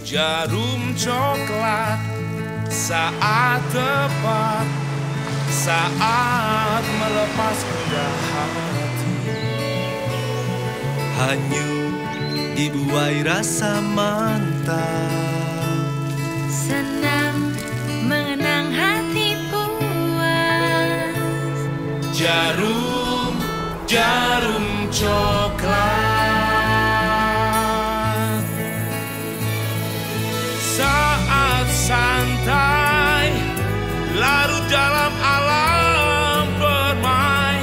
Djarum Coklat saat tepat, saat melepas gundah hati. Hanyut dibuai rasa mantap, senang mengenang hati puas. Djarum, Djarum Coklat. Saat santai, larut dalam alam permai.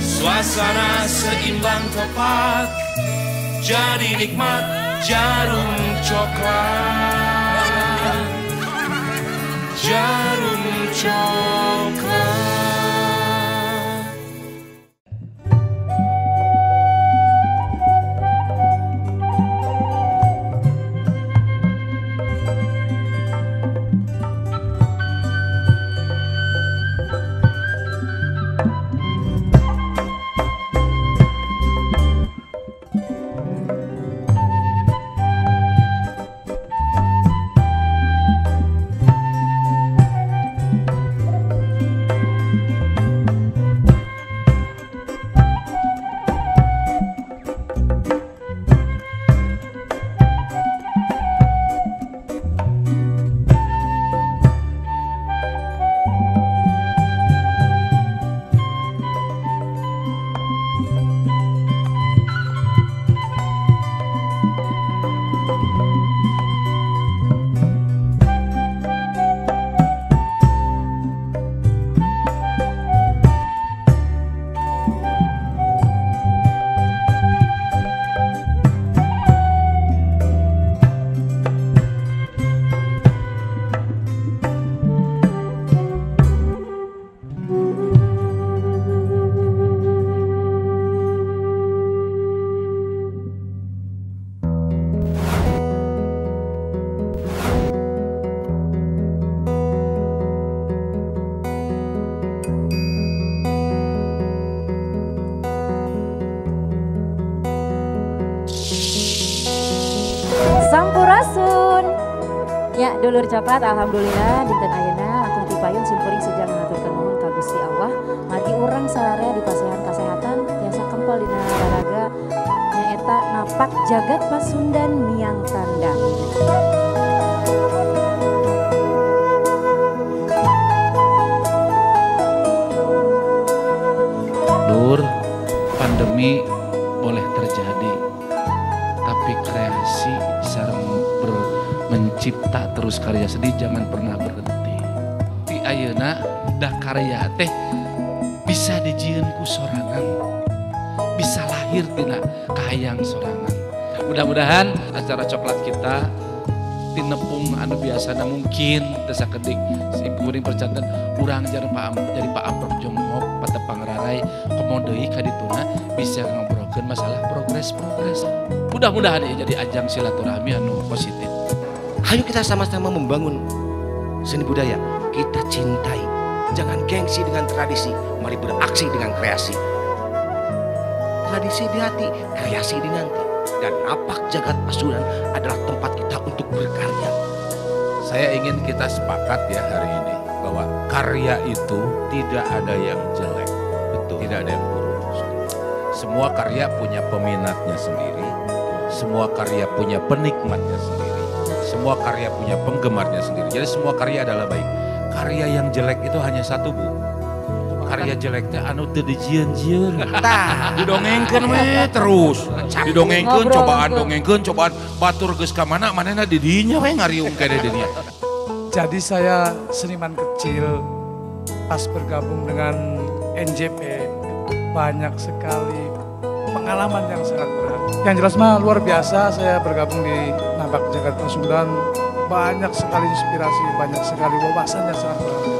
Suasana seimbang tepat, jadi nikmat Djarum Coklat. Djarum Coklat. Sampurasun. Ya, dulur coklat, alhamdulillah dinten ayeuna langkung tipayun simkuring sejang ngaturkeun nuhun ka Gusti Allah. Margi urang sararea dipasihan kasehatan tiasa kempel dina raraga nyaeta napak jagat Pasundan miang tandang. Lur, pandemi boleh terjadi, tapi kreasi sareng mencipta terus karya sedih jangan pernah berhenti. Ti ayeuna dah karya teh bisa dijieun ku sorangan, bisa lahir tina kahayang sorangan. Mudah-mudahan acara coklat kita tinepung anu biasana mungkin teu sakedik simkuring percanten urang jadi Pak Amprok Jonghok patepang rarai komo deui ka dituna bisa ngobrolkeun masalah progres-progres. Mudah-mudahan ya jadi ajang silaturahmi anu positif. Ayo kita sama-sama membangun seni budaya. Kita cintai. Jangan gengsi dengan tradisi. Mari beraksi dengan kreasi. Tradisi di hati, kreasi di nanti. Dan napak jagat Pasundan adalah tempat kita untuk berkarya. Saya ingin kita sepakat ya hari ini bahwa karya itu tidak ada yang jelek, betul, tidak ada yang buruk. Semua karya punya peminatnya sendiri, semua karya punya penikmatnya sendiri, semua karya punya penggemarnya sendiri. Jadi semua karya adalah baik. Karya yang jelek itu hanya satu, Bu. Karya jelek teh anu teu dijieun-jieun. Tah, didongengkeun we terus. Didongengkeun cobaan, dongengkeun cobaan, batur geus ka mana manehna di dinya we ngariung kene di dinya. Jadi saya seniman kecil pas bergabung dengan NJP banyak sekali pengalaman yang sangat berharga. Yang jelas mah luar biasa saya bergabung di Napak Jagat Pasundan, banyak sekali inspirasi, banyak sekali wawasan yang sangat berharga.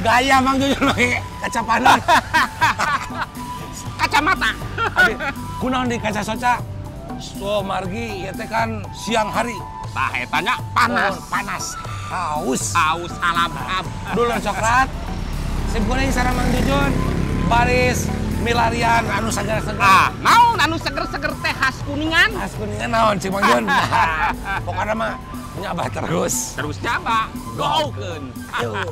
Gaya Mang Jujun pakai kaca panon. Kacamata. Kunaon di kaca soca? So margi ieu teh kan siang hari. Tah eta nya panas, oh, panas. Haus. Haus alab-ab. Dulur coklat. Sim kuring sareng Mang Jujun baris milarian anu seger-seger. Ah, naon anu seger-seger teh khas Kuningan? Khas Kuningan naon sih Mang Jun? Pokoknya mah nyaba terus. Terus nyaba. Gokeun. Yuk.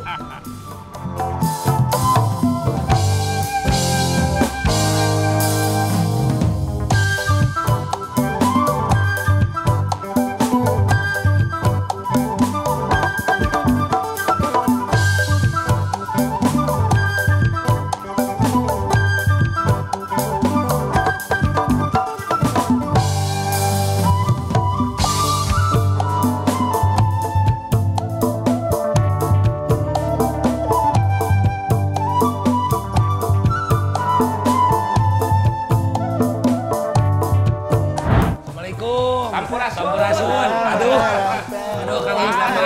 Sampurasun. Aduh. Aduh, Kang Mustafa.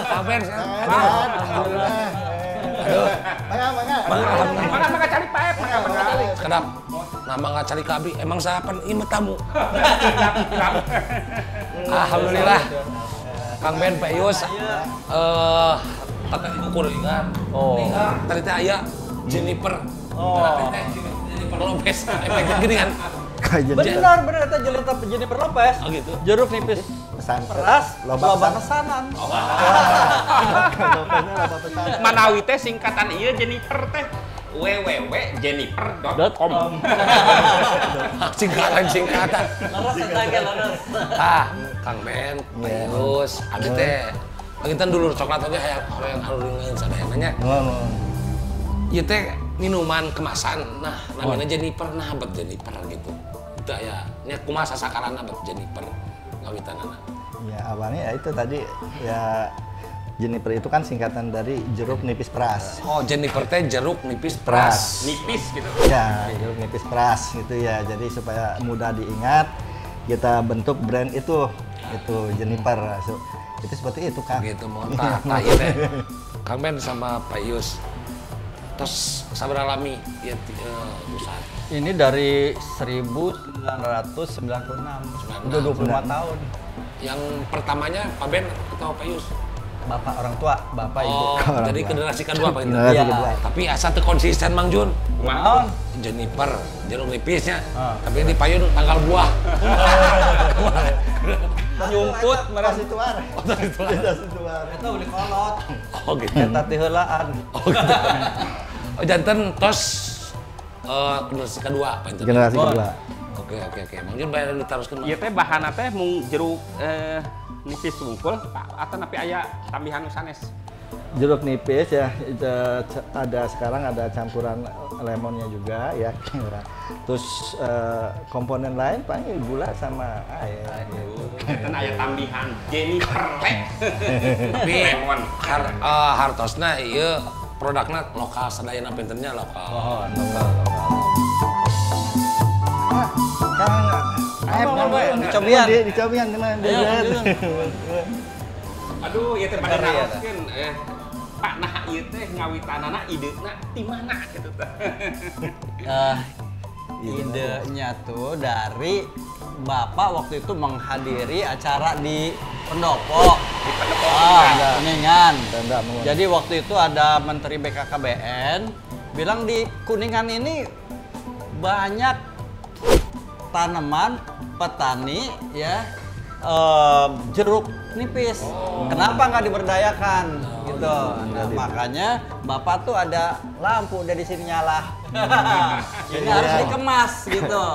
Kabar sehat. Alhamdulillah. Aduh. Mangga, mangga cari Pak Ep, mangga cari. Kedap. Nah, mangga cari ka abdi. Emang sahapan ieu tamu. Alhamdulillah. Kang Ben, Pak Yus. Tata kuringan. Oh. Tadi teh aya Jennifer. Oh. Jennifer Lopez. Efek gini kan. Benar, benar eta Jennifer Lopez. Oh gitu. Jeruk nipis peras, loba pesanan. Oh. Manawi teh singkatan ieu Jennifer teh www.jennifer.com. Singkatan-singkatan. Leres eta ge leres. Ah, Kang Ben, Pak Yus, abdi teh panginten dulur coklat oge hayang aruringan sadayana nya. Ieu teh minuman kemasan, nah namanya Jennifer, nah bet Jennifer gitu. Itu ya, nya kumaha sasakarana bet Jennifer ngawitanana. Ya awalnya ya itu tadi ya Jennifer itu kan singkatan dari jeruk nipis peras. Oh, Jennifer teh jeruk nipis peras. Nipis gitu. Ya, jeruk nipis peras gitu ya. Jadi supaya mudah diingat, kita bentuk brand itu Jennifer. So, itu seperti itu, Kang. Gitu, mau tah ieu teh. Kang Ben sama Pak Yus. Terus sabaraha lami ya usaha? Ini dari 1996, udah 25 tahun. Yang pertamanya Pak Ben atau Pak Yus? Bapak orang tua, bapak ibu. Oh, jadi generasi kedua Pak Indra. Generasi kedua. Tapi asa teu konsisten Mang Jun. Kumaha? Jennifer, jeruk nipisnya. Tapi di payun tanggal buah. Nyumput merasa tuar. Oh, tuar. Eta beli kolot. Oh gitu. Eta teh heulaan. Oh gitu. Oh, janten tos generasi kedua Pak Indra. Generasi kedua. Oke, oke, oke. Mang Jun bayar diteruskeun. Ieu teh bahanna teh mung jeruk nipis wungkul atau napi aya tambihan sanes? Jeruk nipis ya, itu ada sekarang ada campuran lemonnya juga ya. Terus komponen lain paling gula sama air. Gitu. Kan aya tambihan Jennifer lemon. Hartosna ieu produkna lokal sadayana pintennya lokal. Oh, lokal. Kang, dicobian, teman. Aduh, ieu teh bade naroskeun Pak, nah ieu teh ngawitanana idena ti mana kitu teh? Idenya tuh dari Bapak waktu itu menghadiri acara di Pendopo. Di Pendopo. Kuningan. Jadi waktu itu ada Menteri BKKBN bilang di Kuningan ini banyak tanaman petani ya jeruk nipis. Oh. Kenapa nggak diberdayakan gitu? Nah, makanya Bapak tuh ada lampu udah di sini nyala. Ini harus dikemas gitu.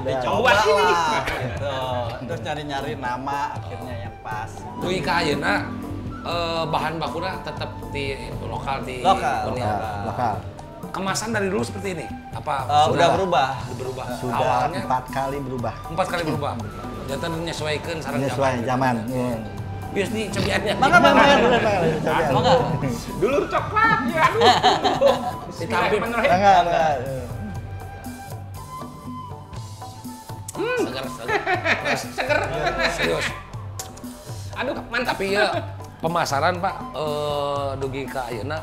Dicoba lah gitu. Terus nyari-nyari nama akhirnya yang pas. Dugi ka ayeuna bahan bakuna tetap di lokal di lokal. Lokal. Kemasan dari dulu seperti ini? Apa sudah berubah? Berubah. Sudah awalnya 4 kali berubah. 4 kali berubah. Jantan menyesuaikan sareng zaman. Zaman. Bius nih cobiannya. Mangga mangga mangga. Dulur coklat ya aduh. Ditampil. Mangga mangga. Seger seger. Seger. Serius. Aduh mantap. Tapi ya pemasaran Pak dugi ka ayeuna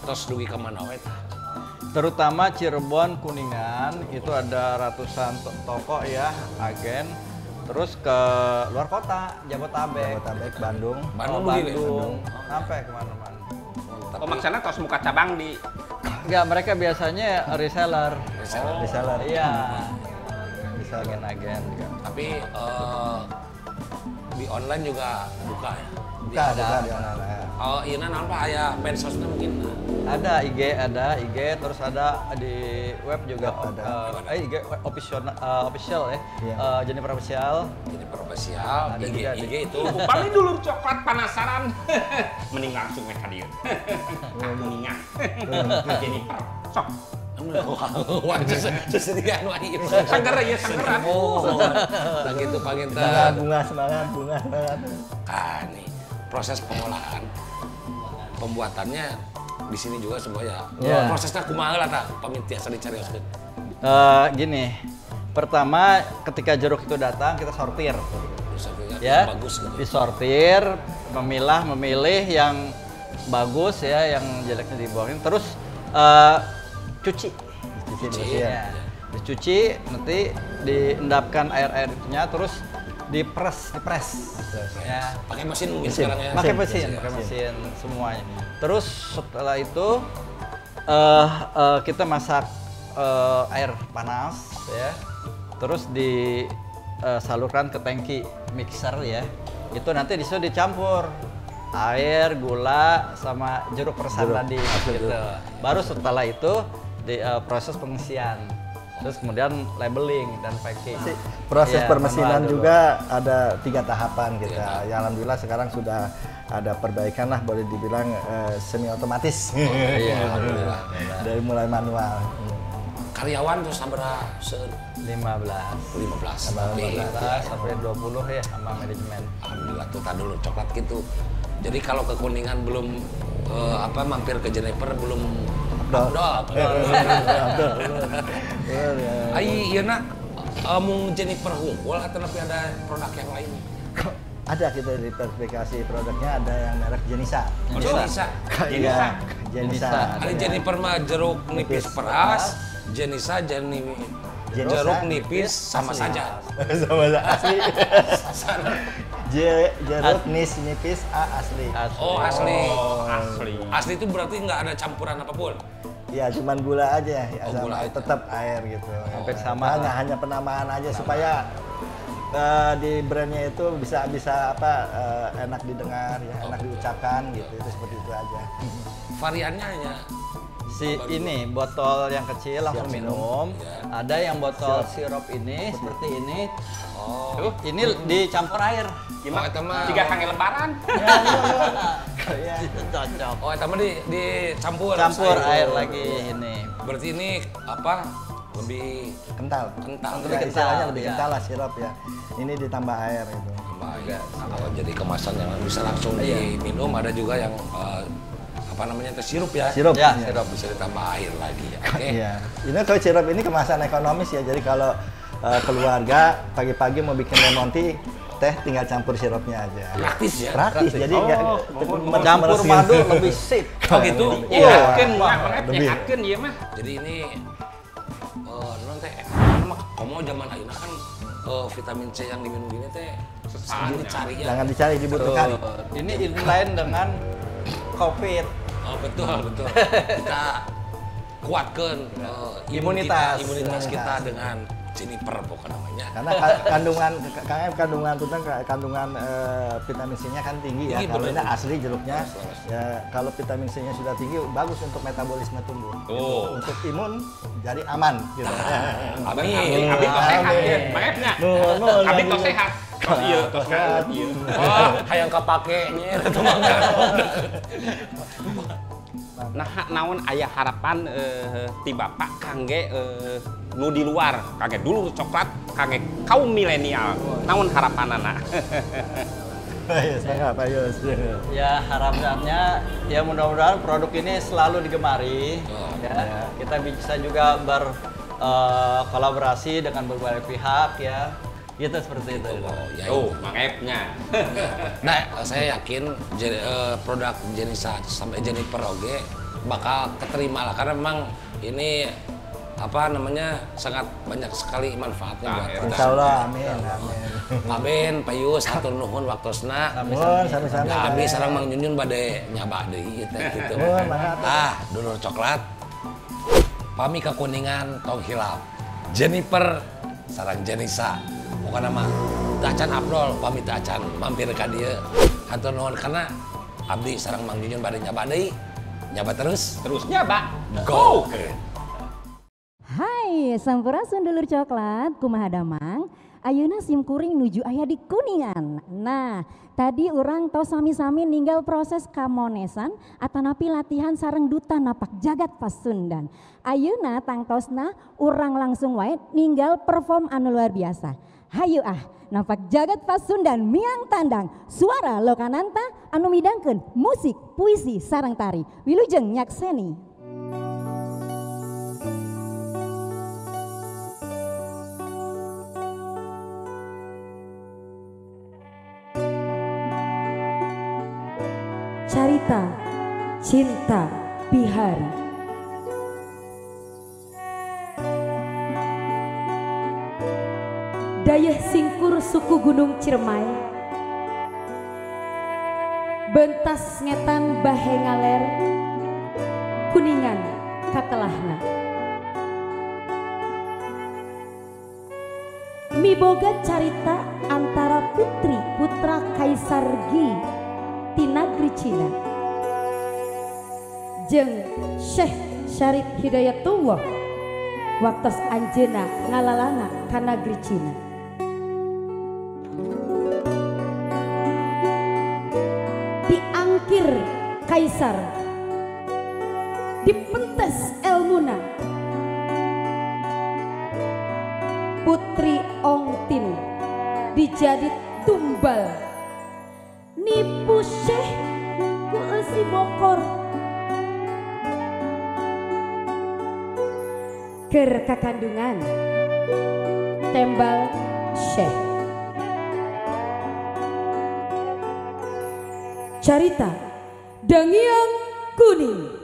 Tos dugi ka mana we tah? Terutama Cirebon, Kuningan itu ada ratusan toko ya, agen. Terus ke luar kota, Jabotabek. Jabotabek, Bandung. Bandung, oh, Bandung. Sampai kemana-mana. Oh, maksudnya tos muka cabang di? Enggak, mereka biasanya reseller. Reseller. Oh. Reseller. Iya. Agen-agen juga. Tapi di online juga buka ya? Buka, buka di online. Ya. Oh, iya apa ya medsosnya mungkin? Ada IG, terus ada di web juga. Ada. IG official, official ya. Yeah. Jennifer Official. Jennifer Official, IG, IG itu. Paling dulur coklat penasaran. Mending langsung we ka dieu. Kuningan. Jennifer. Sok. Wah, seserian wah ieu. Sanggar ya, sanggar. Nah gitu panginten. Bunga semangat, bunga semangat. Kan nih, proses pengolahan pembuatannya di sini juga semuanya. Yeah. Prosesnya kumaha lah tah, pamit tiasa dicarioskeun. Gini, pertama ketika jeruk itu datang kita sortir. Ya, bagus gitu. Disortir, memilah, memilih yang bagus ya, yang jeleknya dibuangin. Terus cuci. Dicuci ya. Dicuci, nanti diendapkan air-air itunya, terus dipres. Ya. Pakai mesin mungkin sekarang ya. Pakai mesin, pakai mesin semuanya. Terus setelah itu kita masak air panas ya. Terus disalurkan ke tangki mixer ya. Itu nanti disitu dicampur air, gula, sama jeruk peresan tadi gitu. Baru setelah itu di proses pengisian. Terus kemudian labeling dan packing. Proses ya, permesinan juga ada 3 tahapan kita. Ya, alhamdulillah sekarang sudah ada perbaikan lah, boleh dibilang semi otomatis. Oh, iya, alhamdulillah. Dari mulai manual. Karyawan terus sampai 15. 15 sampai 20 ya sama manajemen. Alhamdulillah tuh tadi dulu coklat gitu. Jadi kalau ke Kuningan belum mampir ke Jennifer belum Abdol. Ai ieu na mung Jennifer hungkul atau tapi ada produk yang lain? Ada, kita diversifikasi produknya, ada yang merek Jenisa. Jenisa. Jenisa. Jenisa. Ada Jennifer mah jeruk nipis peras, Jenisa jeruk nipis sama saja. Sama asli. Jeruk nipis A asli. Oh, asli. Oh, asli. Asli itu berarti nggak ada campuran apapun? Ya, cuman gula aja, ya, oh, sama, gula aja. Tetap air gitu. Hampir sama. Hanya penamaan aja supaya di brandnya itu bisa apa enak didengar ya, enak diucapkan gitu. Itu seperti itu aja. Variannya hanya si ini botol yang kecil langsung minum. Ya. Ada yang botol sirup ini seperti ini. Oh. Ini dicampur air. Gimana? Oh, tiga kali lebaran. Ya, cocok. Oh, eta mah dicampur. Campur air lagi ini. Berarti ini apa? Lebih kental. Kental. Lebih kental. Istilahnya lebih kental lah sirup ya. Ini ditambah air itu. Tambah air. Kalau jadi kemasan yang bisa langsung diminum, ada juga yang apa namanya teh sirup ya. Sirup ya, sirup bisa ditambah air lagi ya. Oke. Iya. Ini kalau sirup ini kemasan ekonomis ya. Jadi kalau keluarga pagi-pagi mau bikin lemon tea, teh tinggal campur sirupnya aja. Praktis ya? Praktis, jadi nggak campur madu lebih sip. Oh gitu? Iya, nyehatkeun ieu mah. Jadi ini non teh komo zaman ayeuna kan vitamin C yang diminum gini teh jangan dicari ya. Jangan dicari, dibutuhkan. Ini inline dengan COVID. Oh betul, betul. Kita kuatkan imunitas kita dengan Jennifer pokoknya namanya. Karena kandungan vitamin C-nya kan tinggi ya. Kalau ini asli jeruknya, ya, kalau vitamin C-nya sudah tinggi bagus untuk metabolisme tubuh. Oh. Gitu. Untuk imun jadi aman gitu. Amin. Abi tos sehat ya. Maafnya. Abi tos sehat. Tos ieu, tos sehat. Oh, hayang kapake nya eta mah. Nah, naon aya harapan ti bapak kangge nu di luar, kangge dulu coklat, kangge kaum milenial. Naon harapanana? Pak Yus. Ya, harapannya ya mudah-mudahan produk ini selalu digemari. Ya. Kita bisa juga berkolaborasi dengan berbagai pihak ya. Gitu seperti itu. Ya, oh, mangepnya. Nah, saya yakin produk Jenisa sampai Jennifer oge bakal keterima lah karena memang ini apa namanya sangat banyak sekali manfaatnya buat kita. Insya Allah, amin, amin. Pak Ben, Pak Yus, hatur nuhun waktosna. Nuhun, sami-sami. Da abdi sareng Mang Junjun bade nyaba deui teh kitu. Nuhun, mangga. Ah, dulur coklat. Pami ka Kuningan tong hilap. Jennifer sareng Jenisa. Pokona mah teu acan Abdol, pami teu acan mampir ka dieu. Hatur nuhun karena abdi sareng Mang Junjun bade nyaba deui. Nyaba terus, terus nyaba. Go. Hai, sampurasun dulur coklat, kumaha damang? Ayeuna sim kuring nuju aya di Kuningan. Nah, tadi urang tos sami-sami ninggal proses kamonesan atanapi latihan sareng duta napak jagat Pasundan. Ayeuna tangtosna urang langsung wae ninggal perform anu luar biasa. Hayu ah, napak jagat Pasundan miang tandang, suara Lokananta anu midangkeun musik, puisi, sareng tari. Wilujeng nyakseni. Carita Cinta Bihari. Dayeuh singkur suku Gunung Ciremai, bentas ngetan bahe ngaler, Kuningan katelahna. Miboga carita antara putri putra Kaisar Gi ti nagri Cina jeung Syekh Syarif Hidayatullah waktos anjeunna ngalalana ka nagri Cina. Diangkir kaisar, dipentes elmuna, Putri Ongtin dijadi tumbal, nipu Syekh ku eusi bokor. Keur kakandungan tembal Syekh. Carita Dangiang Kuning.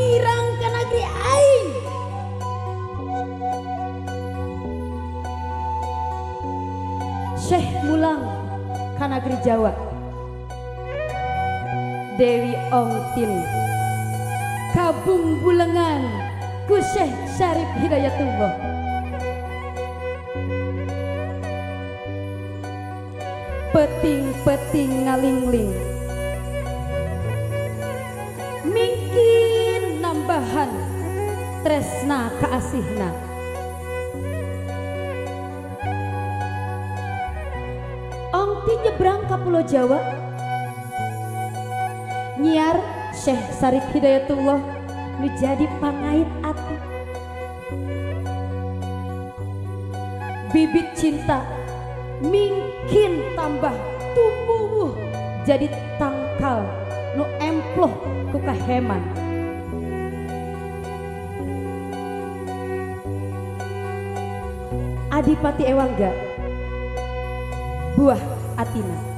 Mirang ka nagri aing. Syekh mulang ka nagri Jawa. Dewi Ongtin kabung bulengan ku Syekh Syarif Hidayatullah. Peting-peting ngalingling mingkin nambahan tresna kaasihna. Ongti nyebrang ka Pulau Jawa nyiar Syekh Syarif Hidayatullah nu jadi pangait ati. Bibit cinta mingkin tambah tumuwuh jadi tangkal nu emploh ku kaheman. Adipati Ewangga buah atina.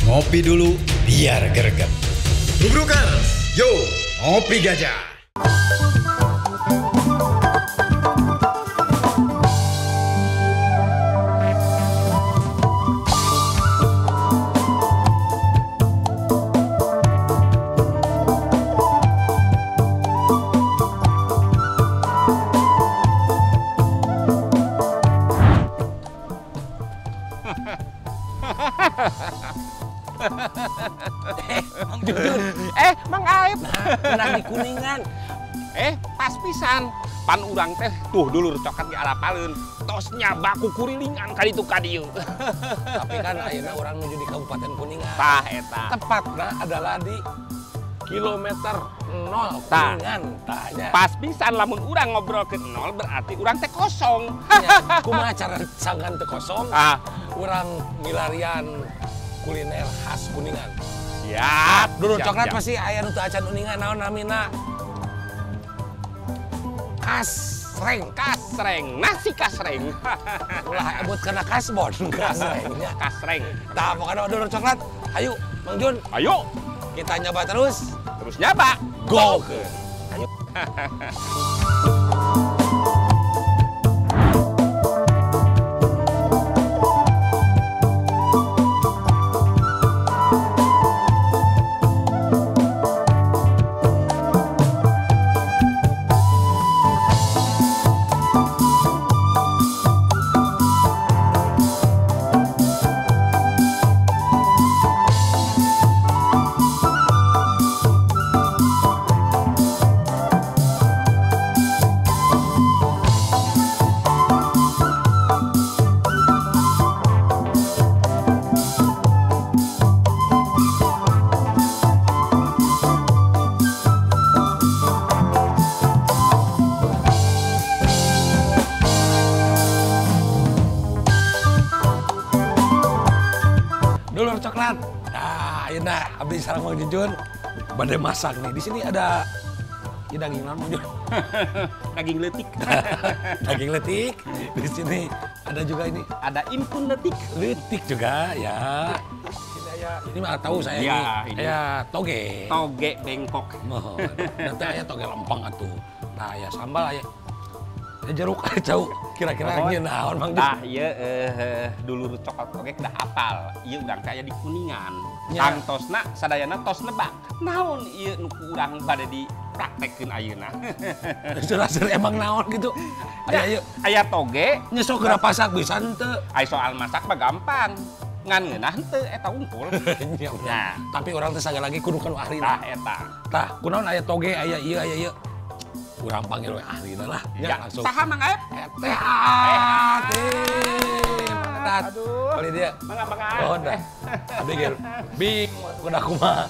Ngopi dulu biar greget. Nubrukers, yo ngopi gajah. Mang Jujun. Mang Aep. Nah, di Kuningan. Pas pisan. Pan urang teh tuh dulur coklat di arapaleun. Tos nyaba kukurilingan ka ditu ka dieu. Tapi kan ayeuna urang nuju di Kabupaten Kuningan. Tah eta. Tepatna adalah di kilometer 0 Kuningan. Tah nya. Pas pisan lamun urang ngobrol ke 0 berarti urang teh kosong. Ya, kumaha cara sangkan teh kosong? Ah. Urang milarian kuliner khas Kuningan. Siap. Dulur coklat pasti aya nu teu acan uningan naon namina? Kasreng. Kasreng. Kasreng, nasi kasreng. Ulah ebut kana kasbon, kasrengnya. Kasreng. Tah pokoknya dulur coklat. Ayo, Mang Jun. Ayo. Kita nyoba terus. Terus nyoba. Go ke. Ayo. Dulur coklat. Nah, ayeuna abdi sareng Mang Junjun bade masak nih. Di sini ada ya daging naon Mang Jun? Daging leutik. Daging leutik. Di sini ada juga ini. Ada impun leutik. Leutik juga ya. Sini aya ini mah tahu saya ya, ini. Aya toge. Toge bengkok. Oh, nanti aya toge lempeng atuh. Nah, aya sambal aya jeruk jauh kira-kira ieu naon Mang Jun? Tah ieu dulur coklat oge kedah apal. Ieu urang teh aya di Kuningan. Tangtosna sadayana tos nebak. Naon ieu nu ku urang bade dipraktekkeun ayeuna? Seur-seur emang naon gitu. Aya ieu aya toge, nya sok geura pasak bisa henteu. Ai soal masak mah gampang. Ngan ngeunah henteu eta unggul. Nah, tapi urang teh sagala lagi kudu ka nu ahlina. Tah eta. Tah, kunaon aya toge, aya ieu, aya ieu. Urang panggil we ahlina lah. Ya, langsung. Saha Mang Aep? Teh Atim. Aduh. Kali dia. Mangga mangga. Oh, dah. Abdi ge bingung kudu kumaha.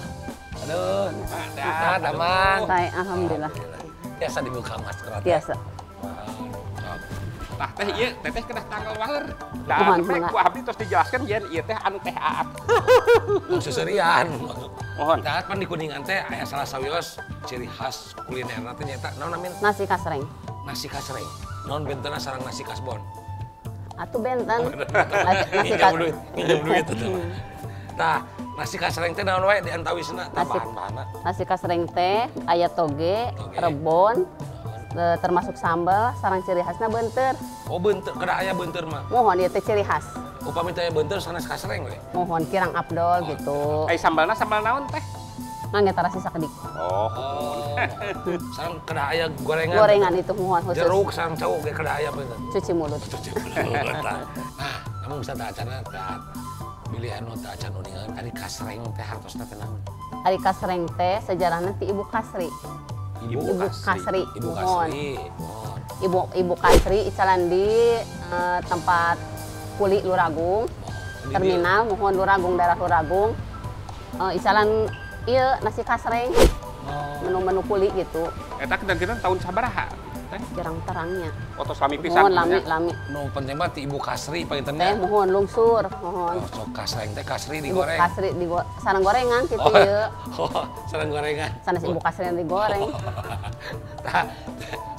Aduh. Nah, damang. Baik, alhamdulillah. Biasa dibuka masker. Biasa. Tah teh ieu teteh kedah tanggal waler. Da ku abdi tos dijelaskeun yen ieu teh anu teh Aat. Seserian. Mohon. Tah pan di Kuningan teh aya salah sawios ciri khas kulinerna teh nyaeta naon namina? Nasi kasreng. Nasi kasreng. Naon bentena sareng nasi kasbon? Atuh benten. Nasi duit, nginjem duit atuh. Tah, nasi kasreng teh naon wae di antawisna tah bahan-bahanna? Nasi kasreng teh aya toge, rebon, termasuk sambal, sareng ciri khasna beunteur. Oh beunteur, kedah aya beunteur mah. Mohon ieu teh ciri khas. Upami teh beunteur sanes kasreng we. Mohon kirang abdol gitu. Ai sambalna sambal naon teh? Mangga tarasi sakedik. Oh. Sareng kedah aya gorengan. Gorengan itu mohon khusus. Jeruk sareng cau ge kedah aya beunteur. Cuci mulut. Cuci mulut. Nah, namun bisa teh acana teh bilih anu teh acan uningan ari kasreng teh hartosna teh naon? Ari kasreng teh sejarahna ti Ibu Kasri. Ibu Kasri. Ibu Kasri. Ibu Kasri icalan di tempat kuli Luragung. Terminal mohon Luragung, daerah Luragung. Icalan ieu nasi kasreng. Menu-menu kuli gitu. Eta kita tahun sabaraha? Teh? Jarang terangnya. Oh, tos lami pisan. Mohon lami lami. Nu penting mah ti Ibu Kasri pangintennya. Teh mohon lungsur, mohon. Oh, sok kasreng teh Kasri digoreng. Ibu Kasri digoreng, sareng gorengan kitu ieu. Oh, sareng gorengan. Sanes Ibu Kasri yang digoreng. Tah,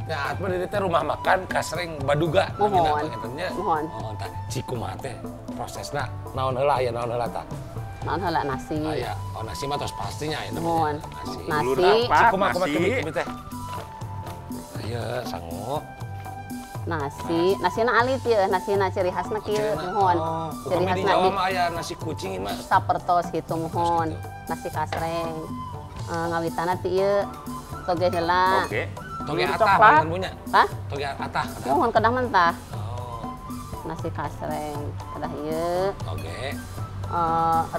nah, atuh di teh rumah makan Kasreng Baduga. Mohon. Mohon. Oh, tah cikumaha teh prosesna naon heula aya naon heula tah? Naon heula nasi. Aya, oh nasi mah tos pastinya aya. Mohon. Nasi. Cikumaha kumaha teh teh? Iya, sangu. Nasi, nasina alit ya, nasina ciri khasna kieu, mohon. Ciri khasna di Jawa mah aya nasi kucing mah. Sapertos gitu mohon. Nasi kasreng. Ngawitana ti ieu toge heula. Toge. Toge atah panten punya. Hah? Toge atah. Mohon kedah mentah. Oh. Nasi kasreng kedah ieu. Toge.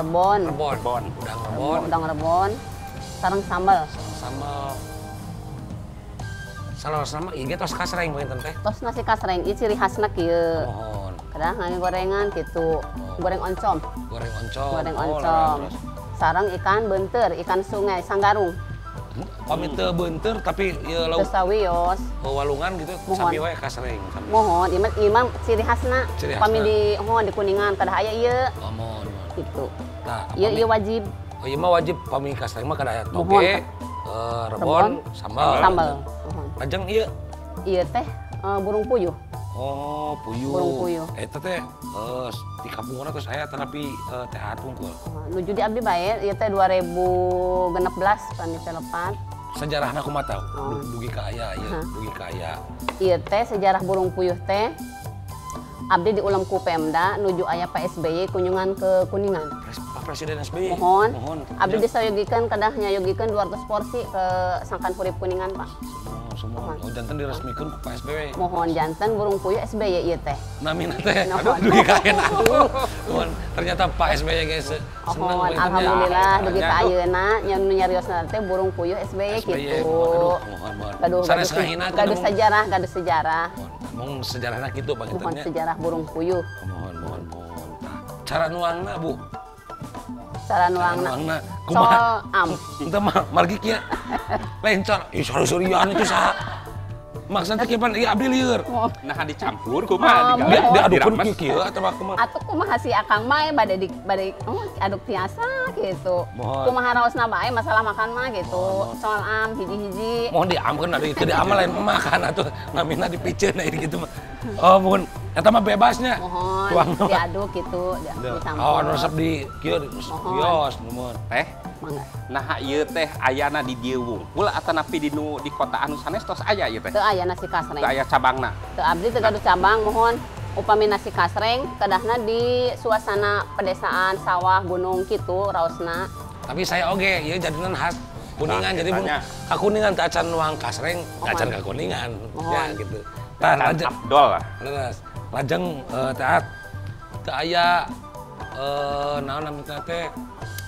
Rebon. Rebon. Udang rebon. Udang rebon. Sareng sambal. Sambal. Salah-salah mah ieu tos kasreng panginten teh. Tos nasi kasreng ieu ciri khasna kieu. Mohon. Kadang ngangge gorengan gitu. Goreng oncom. Goreng oncom. Goreng oncom. Sareng ikan beunteur, ikan sungai Sanggarung. Pami teu beunteur tapi ieu lauk. Teu sawios. Walungan gitu sami wae kasreng. Mohon, ieu mah ciri khasna. Pami di mohon di Kuningan kedah aya ieu. Oh, mohon. Gitu. Nah, ieu wajib. Oh, ieu mah wajib pami kasreng mah kedah aya toge, rebon, sambal. Sambal. Lajeng ieu. Ieu teh Burung puyuh. Oh, puyuh. Burung puyuh. Eta teh di kampung urang terus aya tetapi Teh Aat wungkul. Nuju di abdi bae ieu teh 2016 pami teh lepat. Sejarahna kumaha tah? Dugi ka aya ieu, dugi ka aya. Ieu teh sejarah burung puyuh teh abdi diulem ku Pemda nuju aya Pak SBY kunjungan ke Kuningan. Pak Presiden SBY. Mohon. Mohon. Abdi disayogikeun kedah nyayogikeun 200 porsi ke Sangkan Hurip Kuningan, Pak. Semua. Oh, janten diresmikeun ku Pak SBY. Mohon janten burung puyuh SBY ieu teh. Namina teh. Aduh, dugi ka ayeuna. Mohon. Ternyata Pak SBY geus seneng. Alhamdulillah dugi ka ayeuna nya nu nyariosna teh burung puyuh SBY kitu. Aduh, mohon, mohon. Sanes ngahinakeun. Gaduh sejarah, gaduh sejarah. Mong sejarahna kitu Pak. Mohon sejarah burung puyuh. Mohon, mohon, mohon. Cara nuangna, Bu. Cara nuangna. Kumaha? Am. Henteu mah margi kieu. Lencor. Ih, sori-sorian itu saha. Maksudna kieu pan ieu abdi lieur. Nah, dicampur kumaha diadukeun kieu atawa kumaha? Atuh kumaha si Akang mah bade di bade aduk tiasa gitu. Kumaha raosna bae masalah makan mah gitu. Soal am hiji-hiji. Mohon diamkeun ari teu diamal lain makan atuh namina dipiceun gitu mah. Oh, mohon eta mah bebasnya. Mohon diaduk gitu, dicampur. Oh, anu resep di kieu kios nuhun. Teh. Mangga. Nah, ieu teh ayana di dieu wungkul atanapi di nu di kota anu sanes tos aya ieu teh? Teu aya nasi kasreng. Teu aya cabangna. Teu abdi teu gaduh cabang, mohon. Upami nasi kasreng kedahna di suasana pedesaan, sawah, gunung kitu raosna. Tapi saya oge ieu jadinan khas Kuningan, jadi mun ka Kuningan teu acan nuang kasreng, teu acan ka Kuningan. Ya gitu. Tah lajeng Abdol. Leres. Lajeng Teh Aat teu aya naon namina teh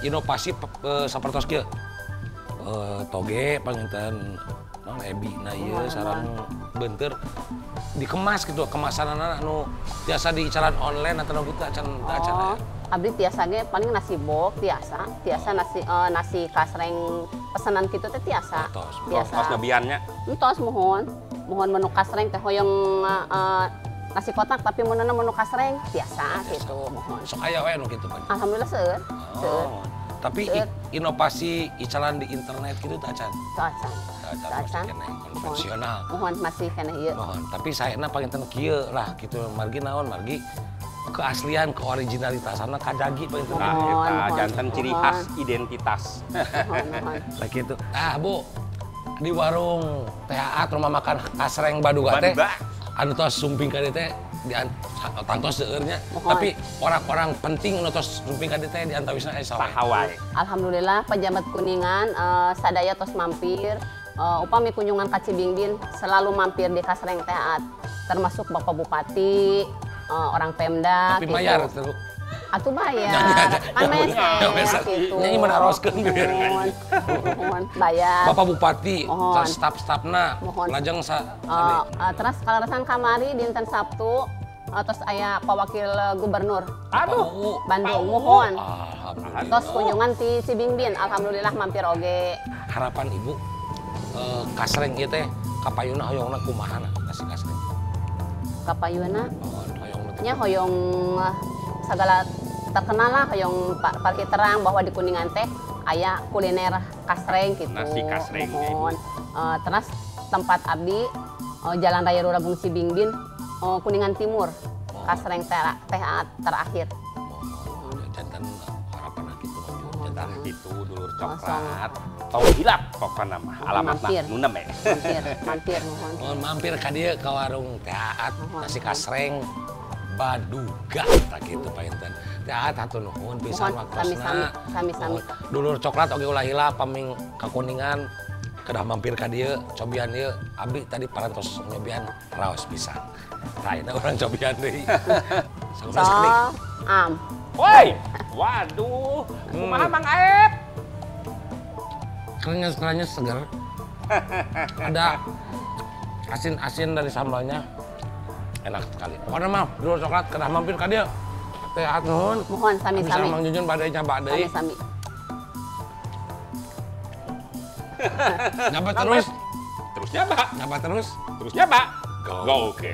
inovasi sapertos kieu. Toge panginten naon ebi na ieu sareng beunteur dikemas gitu, kemasanana anu tiasa diicalan online atau gitu acan acan. Oh, abdi tiasa ge paling nasi bok tiasa, tiasa nasi nasi kasreng pesanan kitu teh tiasa. Tiasa. Tos nyobiannya. Entos mohon. Mohon menu kasreng teh hoyong nasi kotak tapi meunana menu kasreng tiasa gitu mohon. Sok aya we nu kitu Pak. Alhamdulillah seueur. Seueur. Tapi inovasi icalan di internet gitu teu acan. Teu acan. Teu acan keneh konvensional. Mohon masih keneh ieu. Mohon, tapi saena panginten kieu lah kitu margi naon margi keaslian keoriginalitasanna kajagi panginten. Nah, eta janten ciri khas identitas. Mohon, mohon. Lah kitu. Ah, Bu. Di warung Teh Aat rumah makan kasreng Baduga teh anu tos sumping ka dieu teh di tangtos seueurnya, tapi orang-orang penting anu tos sumping ka dieu teh di antawisna aya saha wae. Alhamdulillah pejabat Kuningan sadaya tos mampir, upami kunjungan ka Cibingbin selalu mampir di kasreng Teh Aat, termasuk Bapak Bupati, orang Pemda. Tapi bayar tuh. Atuh bayar, kan meser gitu. Nyanyi menaroskeun gitu. Mohon bayar. Bapak Bupati, staf-stafna, lajeng sa. Terus kaleresan kamari dinten Sabtu, terus aya Pak Wakil Gubernur. Aduh, Bandung mohon. Alhamdulillah. Terus kunjungan ti Cibingbin, alhamdulillah mampir oge. Harapan Ibu, kasreng ieu teh kapayuna hoyongna kumaha nasi kasreng? Kapayuna? Nya hoyong segala terkenal lah, hoyong parki terang bahwa di Kuningan teh aya kuliner kasreng gitu. Nasi kasreng. Mohon. Terus tempat abdi Jalan Raya Luragung Cibingbin, Kuningan Timur, kasreng Teh Aat terakhir. Jantan harapan gitu. Jantan gitu dulur coklat. Tong hilap pokona mah alamatna nu neme. Mampir, mampir mohon. Mohon mampir ka dieu ka warung Teh Aat nasi kasreng Baduga tak gitu Pak Inten. Teh Aat hatur nuhun pisan waktosna. Sami-sami. Dulur coklat oge ulah hilap paming ka Kuningan kedah mampir ka dieu cobian ieu abdi tadi parantos nyobian raos pisan. Tah ayeuna urang cobian deui. So, am. Woi, waduh, kumaha Mang Aep? Krenyes-krenyes seger. Ada asin-asin dari sambalnya. Enak sekali. Pokoknya mah dulur coklat kedah mampir ka dieu. Teh Aat nuhun. Mohon sami-sami. Mang Junjun bade nyaba deui. Sami-sami. Nyaba terus. Terus nyaba. Nyaba terus. Terus nyaba. Go. Oke.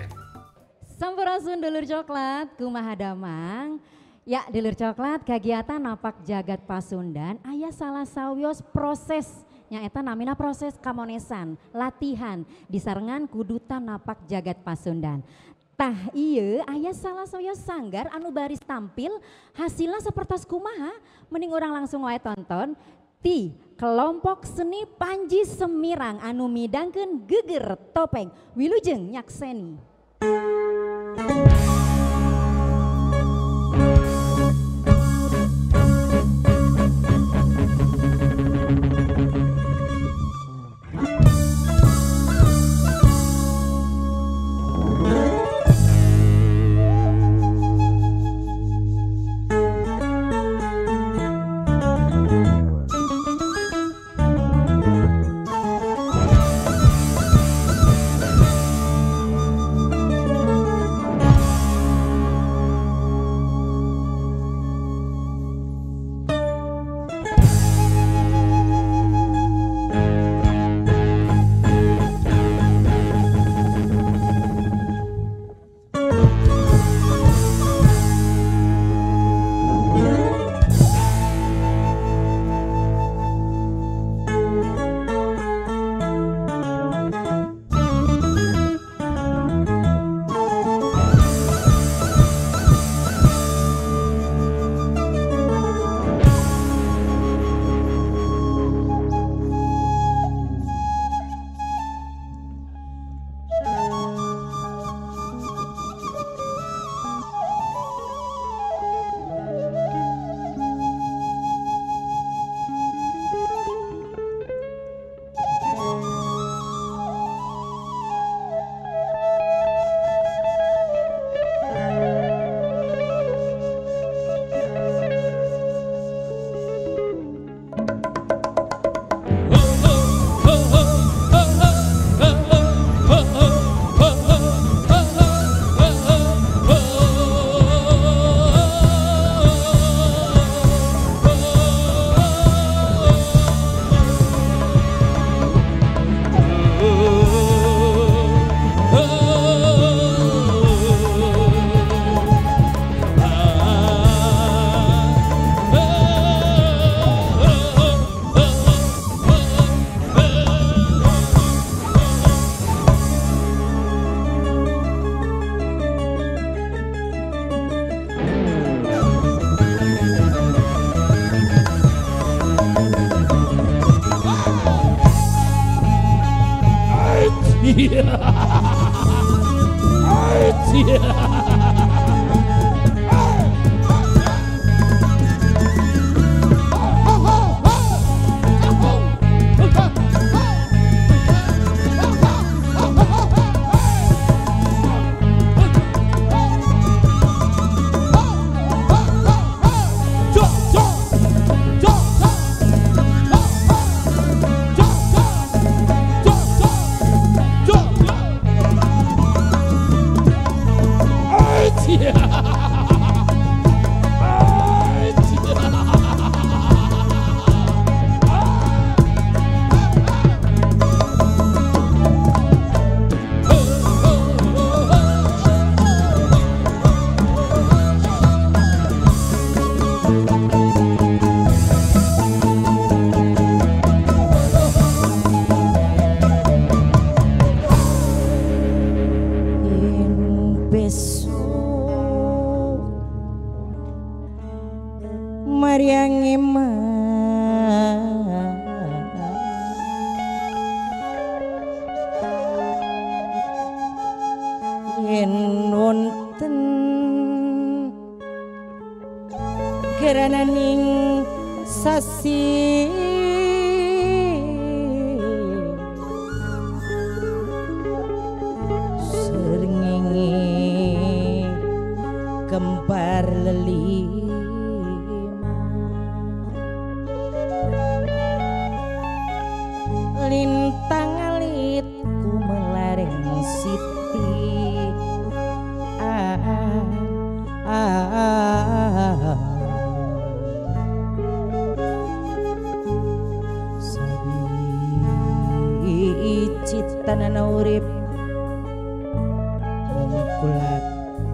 Sampurasun dulur coklat, kumaha damang. Ya dulur coklat, kegiatan napak jagat Pasundan aya salah sawios proses Nyaeta namina proses kamonesan, latihan disarengan kuduta napak jagat Pasundan. Tah ieu aya salah saya sanggar anu baris tampil hasilna sapertos kumaha mending urang langsung wae tonton ti kelompok seni Panji Semirang anu midangkeun geger topeng. Wilujeng nyakseni.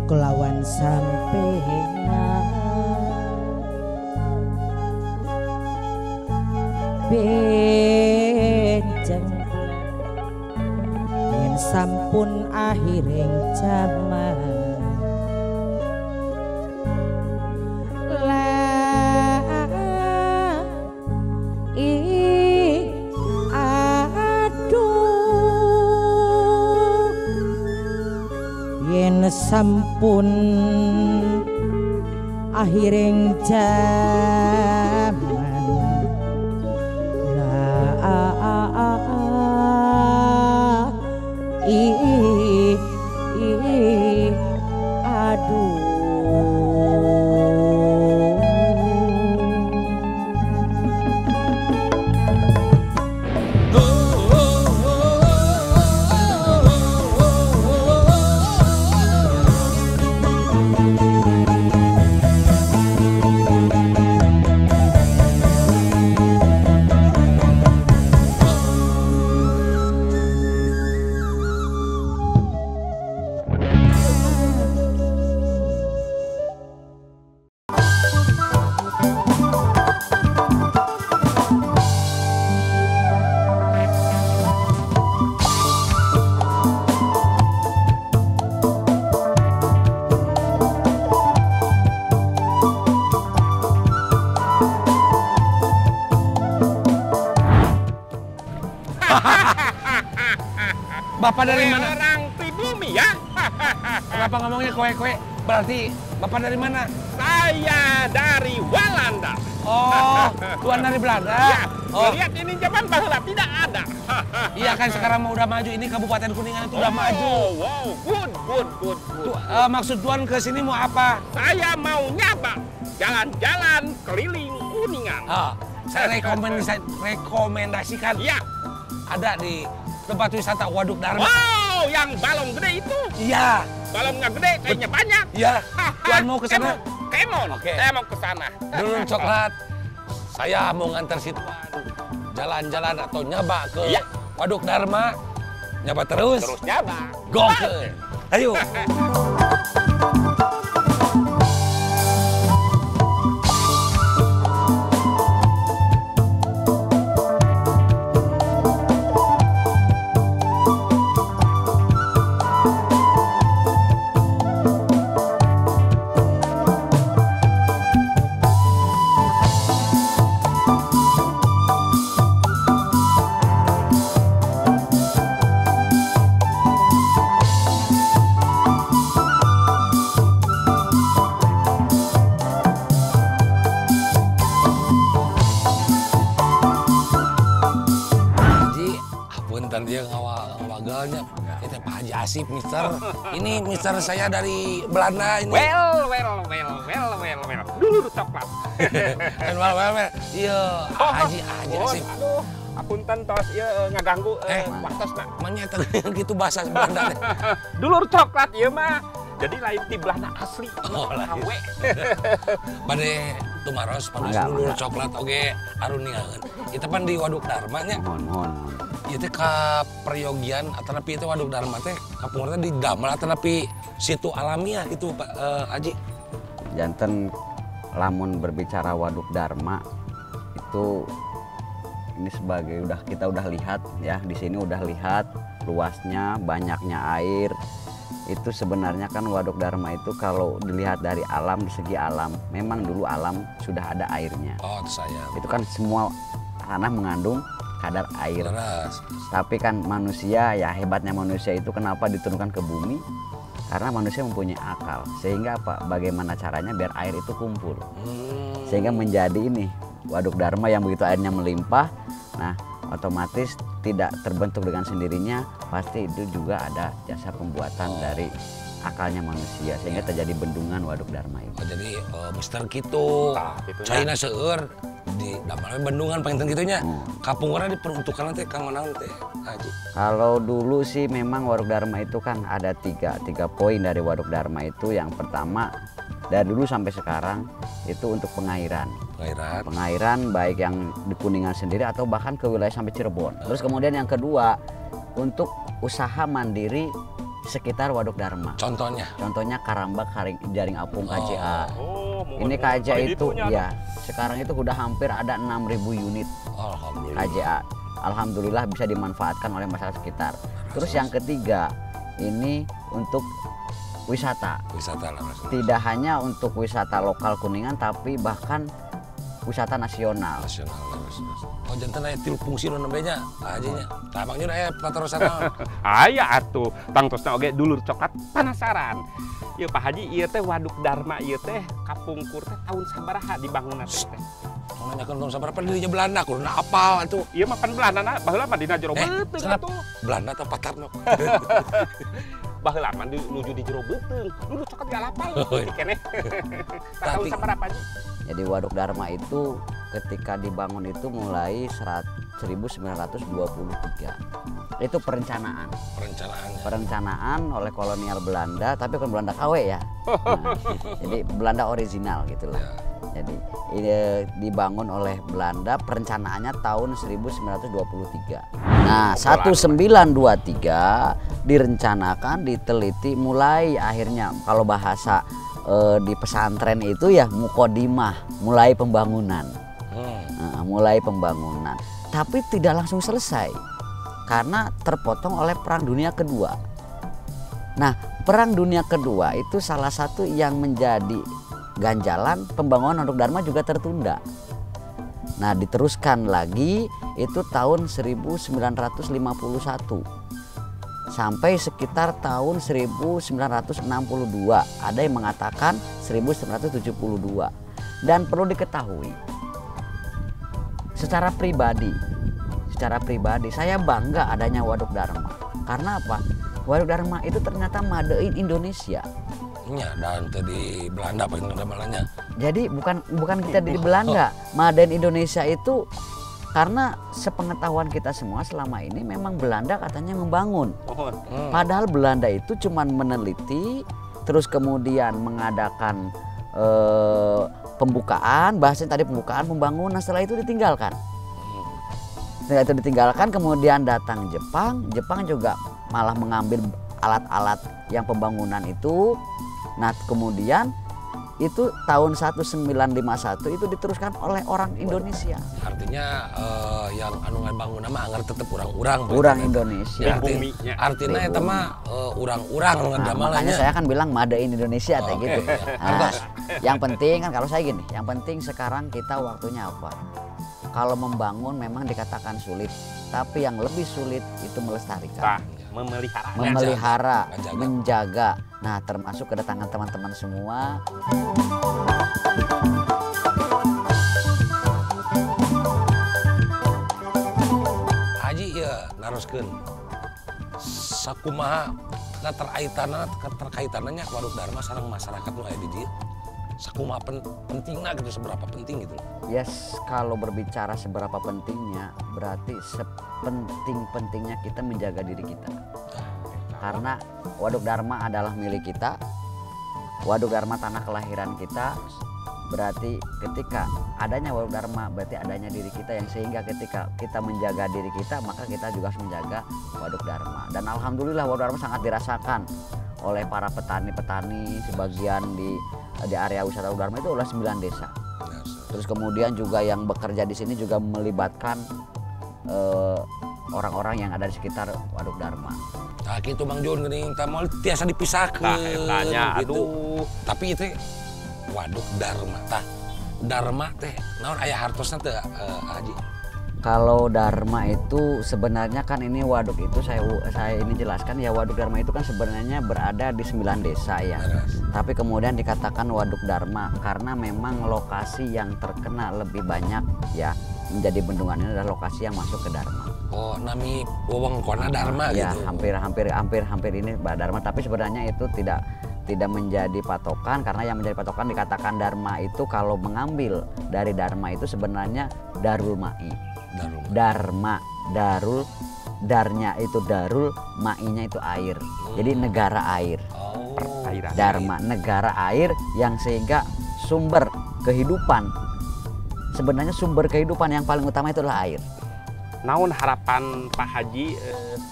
Kelawan sampeyan sampun akhiring jaman la i aduh yen sampun akhiring jaman la a a a i i aduh. Bapak dari mana? Orang pribumi ya. Kenapa ngomongnya kowe-kowe? Berarti Bapak dari mana? Saya dari Walanda. Oh, tuan dari Belanda? Ya. Oh. Lihat ini zaman baheula tidak ada. Iya kan sekarang mau udah maju. Ini Kabupaten Kuningan itu udah maju. Wow, good, good, good, good. Maksud tuan ke sini mau apa? Saya mau nyaba jalan-jalan keliling Kuningan. Oh, saya rekomendasikan. Iya. Ada di tempat wisata Waduk Dharma. Wow, yang balong gede itu. Iya. Balongnya gede, kayaknya banyak. Iya. Tuan mau ke sana? Kemon. Oke. Saya mau ke sana. Dulu coklat. Saya mau ngantar si tuan jalan-jalan atau nyaba ke ya. Waduk Dharma. Nyaba terus. Terus nyaba. Gokil. Ayo. Asip, mister. Ini mister saya dari Belanda ini. Well. Dulu coklat. Well. Iya, Haji Asip. Aduh, apunten tos ieu ngaganggu waktosna. Manya eta gitu bahasa Belanda. Dulur coklat ieu mah. Jadi lain di Belanda asli. Oh, lain. Bade tumaros pados dulur coklat oge aruningaeun. Kita pan di Waduk Dharma nya. Mohon. Ieu teh ka peryogian atanapi itu Waduk Dharma teh kapungkur teh didamel atanapi situ alamiah gitu Pak Haji. Janten lamun berbicara Waduk Dharma itu ini sebagai kita udah lihat ya, di sini udah lihat luasnya, banyaknya air. Itu sebenarnya kan Waduk Dharma itu kalau dilihat dari alam, di segi alam, memang dulu alam sudah ada airnya. Oh, saya. Itu kan semua tanah mengandung kadar air. Leras. Tapi kan manusia, ya hebatnya manusia itu kenapa diturunkan ke bumi? Karena manusia mempunyai akal. Sehingga apa? Bagaimana caranya biar air itu kumpul. Sehingga menjadi ini Waduk Dharma yang begitu airnya melimpah, nah otomatis tidak terbentuk dengan sendirinya, pasti itu juga ada jasa pembuatan dari akalnya manusia sehingga terjadi bendungan Waduk Dharma itu. Oh, jadi mister gitu, China seueur di damelna bendungan panginten kitunya. Kapungkurna diperuntukkan teh kang naon teh Haji? Kalau dulu sih memang Waduk Dharma itu kan ada tiga poin dari Waduk Dharma itu. Yang pertama dari dulu sampai sekarang itu untuk pengairan. Pengairan baik yang di Kuningan sendiri atau bahkan ke wilayah sampai Cirebon. Terus kemudian yang kedua untuk usaha mandiri sekitar Waduk Dharma. Contohnya? Contohnya Karamba Jaring Apung KJA. Ini KJA itu ya sekarang itu udah hampir ada 6.000 unit. Alhamdulillah. KJA. Alhamdulillah bisa dimanfaatkan oleh masyarakat sekitar. Terus yang ketiga, ini untuk wisata. Wisata lah, Mas. Tidak hanya untuk wisata lokal Kuningan, tapi bahkan wisata nasional. Nasional, Mas. Oh, janten aya tilu fungsi nu nembe nya, Pak Haji nya. Tah Bang Jun aya patarosan naon? Aya atuh, tangtosna oge dulur coklat penasaran. Ieu Pak Haji, ieu teh Waduk Darma ieu teh kapungkur teh tahun sabaraha dibangunna teh? Tong nanyakeun tahun sabaraha dirinya Belanda kuduna apal atuh. Ieu mah pan Belanda na, baheula mah dina jero beuteung atuh. Belanda teh Patarno. Baheula mah nuju di jero beuteung. Dulur coklat gak apal keneh. Tahun sabaraha Ji? Jadi Waduk Darma itu ketika dibangun itu mulai 1923. Itu perencanaan. Perencanaan oleh kolonial Belanda, tapi bukan Belanda KW ya. Nah, jadi Belanda original gitulah. Ya. Jadi ini dibangun oleh Belanda, perencanaannya tahun 1923. Nah, 1923 direncanakan, diteliti, mulai akhirnya kalau bahasa di pesantren itu ya mukodimah, mulai pembangunan. Mulai pembangunan, tapi tidak langsung selesai karena terpotong oleh Perang Dunia Kedua. Nah, Perang Dunia Kedua itu salah satu yang menjadi ganjalan pembangunan Waduk Darma juga tertunda. Nah, diteruskan lagi itu tahun 1951 sampai sekitar tahun 1962. Ada yang mengatakan 1972. Dan perlu diketahui secara pribadi saya bangga adanya Waduk Darma. Karena apa? Waduk Darma itu ternyata made in Indonesia. Ya, dan di Belanda paling malahnya. Jadi bukan kita di Belanda, made in Indonesia itu karena sepengetahuan kita semua selama ini memang Belanda katanya membangun. Padahal Belanda itu cuma meneliti, terus kemudian mengadakan pembukaan, bahasanya tadi pembukaan, pembangunan, setelah itu ditinggalkan. Setelah itu ditinggalkan, kemudian datang Jepang, Jepang juga malah mengambil alat-alat yang pembangunan itu. Nah, kemudian itu tahun 1951 itu diteruskan oleh orang Indonesia. Artinya yang anu ngabangun mah anggar tetep urang-urang. Urang Indonesia. Ya, artinya eta mah urang-urang nu nah, makanya saya kan bilang made in Indonesia teh gitu. Nah, yang penting kan kalau saya gini, yang penting sekarang kita waktunya apa? Kalau membangun memang dikatakan sulit, tapi yang lebih sulit itu melestarikan. Nah, memelihara, menjaga. Nah, termasuk kedatangan teman-teman semua. Haji ya naroskeun sakumaha keterkaitannya Waduk Darma sareng masyarakat nu aya di dieu. Sakumaha pentingna gitu, seberapa penting gitu? Yes, kalau berbicara seberapa pentingnya, berarti sepenting-pentingnya kita menjaga diri kita. Karena Waduk Darma adalah milik kita, Waduk Darma tanah kelahiran kita, berarti ketika adanya Waduk Darma berarti adanya diri kita, yang sehingga ketika kita menjaga diri kita, maka kita juga harus menjaga Waduk Darma. Dan alhamdulillah Waduk Darma sangat dirasakan oleh para petani-petani sebagian di area wisata Waduk Darma itu oleh 9 desa. Terus kemudian juga yang bekerja di sini juga melibatkan orang-orang yang ada di sekitar Waduk Dharma. Nah gitu Bang Jun, geuning tah moal tiasa dipisahkeun. Tah eta nya, gitu. Aduh. Tapi itu Waduk Darma tah. Dharma teh naon aya hartosna teh Haji? Kalau Dharma itu sebenarnya kan ini waduk itu saya ini jelaskan ya, Waduk Darma itu kan sebenarnya berada di 9 desa ya. Beres. Tapi kemudian dikatakan Waduk Darma karena memang lokasi yang terkena lebih banyak ya menjadi bendungan ini adalah lokasi yang masuk ke Dharma. Oh, nami wewengkonna Dharma ya, gitu. Hampir ini Dharma, tapi sebenarnya itu tidak menjadi patokan, karena yang menjadi patokan dikatakan Dharma itu kalau mengambil dari Dharma itu sebenarnya Darul Ma'i. Dharma, Darul, darnya itu Darul, ma'inya itu air. Jadi negara air. Oh. Dharma, negara air yang sehingga sumber kehidupan, sebenarnya sumber kehidupan yang paling utama itu adalah air. Naon harapan Pak Haji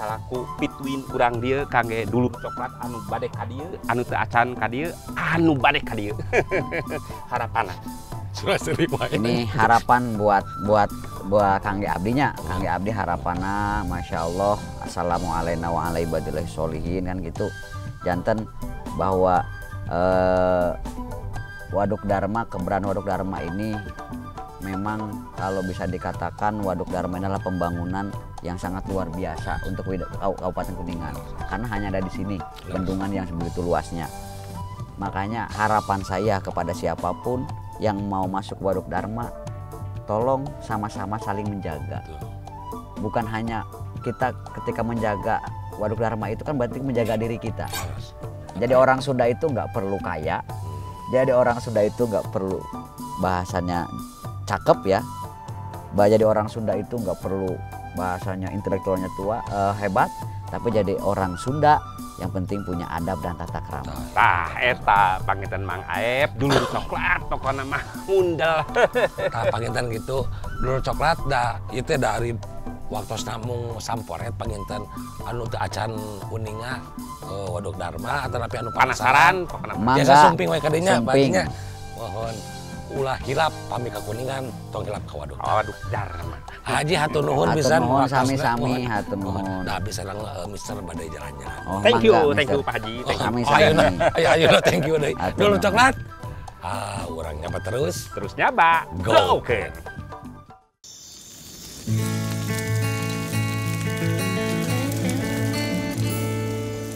salaku pituin urang dieu kangge dulur coklat anu bade ka dieu, anu teu acan ka dieu, anu bade ka dieu. Harapanna. Ini harapan buat buat buat Kangge Abdinya. Kangge Abdi harapanna Masya Allah, assalamualaikum wa ala ibadillahi sholihin kan gitu. Janten bahwa Waduk Darma, keberadaan Waduk Darma ini memang kalau bisa dikatakan Waduk Darma ini adalah pembangunan yang sangat luar biasa untuk Kabupaten Kuningan. Karena hanya ada di sini bendungan yang sebegitu luasnya. Makanya harapan saya kepada siapapun yang mau masuk Waduk Darma, tolong sama-sama saling menjaga. Bukan hanya kita ketika menjaga Waduk Darma itu kan berarti menjaga diri kita. Jadi orang Sunda itu nggak perlu kaya, jadi orang Sunda itu nggak perlu bahasanya cakep ya. Jadi orang Sunda itu nggak perlu bahasanya intelektualnya tua hebat, tapi jadi orang Sunda yang penting punya adab dan tata krama. Tah eta panginten Mang Aep dulur coklat pokokna mah ngundel. Tah panginten gitu dulur coklat da ieu teh dari waktu namung samporet panginten anu teu acan uninga Waduk Darma atau napi anu penasaran pokokna mah. Biasa sumping we ka dinya baginya. Mohon ulah hilap pami ka Kuningan tong hilap ka Waduk. Waduk Darma. Haji hatur nuhun pisan. Nuhun sami-sami hatur nuhun. Da bisa lang Mister badai jalan-jalan. Oh, thank you, thank you Pak Haji. Sami-sami. Ayo ayo thank you deui. Dulur coklat. Ah, urang nyaba terus. Terus nyaba. Go. Go.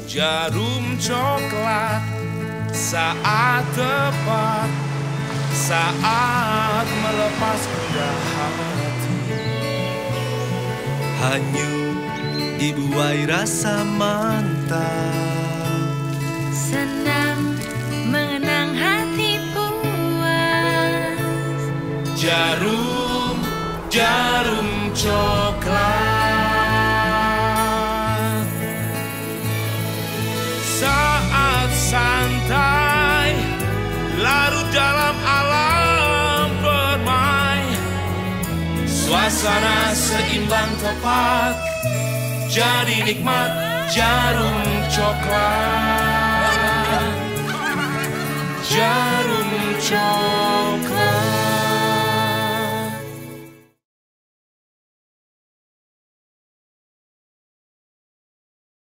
Jarum coklat saat tepat, saat melepas gundah hati. Hanyut dibuai rasa mantap, senang mengenang hati puas. Jarum, jarum coklat. Saat santai larut dalam alam permai, suasana seimbang tepat, jadi nikmat jarum coklat. Jarum coklat.